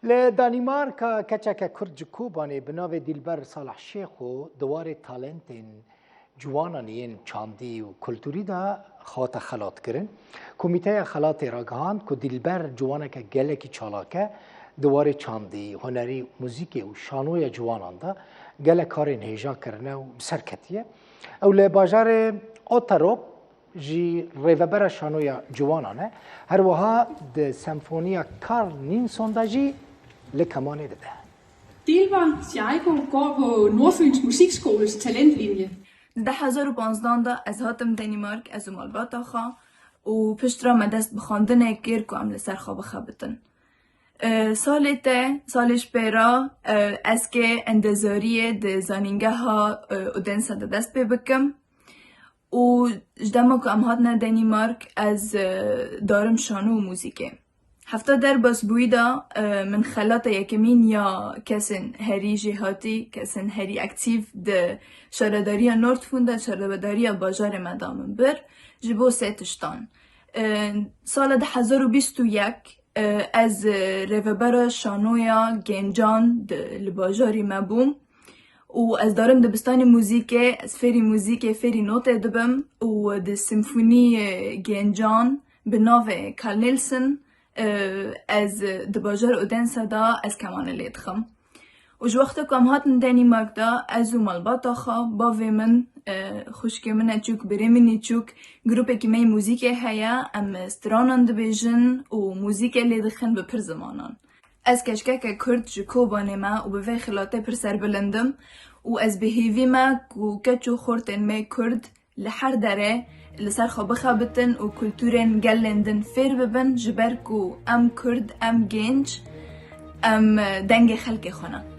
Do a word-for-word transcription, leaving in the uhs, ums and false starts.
Li Danîmarka keçeke Kurd ji Kobanê bi navê Dîlber Salah Şêxo di warê talentên ciwanan yên çandî û kulturî de hate xelatkirin. Komîteya xelatê ragihand ku Dîlber ciwaneke gelekî çalak e, di warê çandî, hunerî, muzîkê û şanoya ciwanan de gelek karên hêja kirine û bi ser ketiye. Ew li bajarê Otterop jî rêvebera şanoya ciwanan e. Her wiha di senfoniya Carl Nielsen de jî li kemanê dide. Dilber Sjejko går på Nordfyns Musikskoles talentlinje. Di du hezar û panzdan de ez hatim Danimark, ez û malbata xwe, û piştre me dest bi xwendinê kir ku em li ser xwe bixebitin. E, salê te, salê ji pê re, e, ez kê endezariyê di zanîngeha, e, Odense de dest pê bikim. Û ji dema ku em hatine Danimark, ez, e, darim şano û muzîkê. Hefta derbas bûyî de, e, min xelata yekemîn ya kesên herî jêhatî, kesên herî aktîf di şaredariya Nordfynd de, şaredariya bajarê me de min bir, ji bo sê tiştan. E, sala du hezar û bîst û yek, e, ez, e, rêvebera şanoya gencan di, li bajarî me bûm. Û ez darim dibistanê muzîkê, ez fêrî muzîkê, fêrî notê dibim û di simfoniyê gencan bi navê Carl Nielsen, e, ez di bajar Odense de ez kemanê lê dixim. Û ji wexta ku em hatin Danimark de, ez û malbata xwe, bavê min, e, xwişkê min e çûk, birê min î çûk, grûpekî me yê muzîkê heye, em stranan dibêjin û muzîkê lê dixin bi pir zimanan. Ez keçkeke Kurd ji Kobanê me û bi vê xilatê pir serbilind im û ez bi hêvî me ku keç û xortên me Kurd li her derê li ser xwe bixebitin û kulturên gelên din fêr bibin, ji ber ku em Kurd, em gênc, em dengê xelkê xwe ne.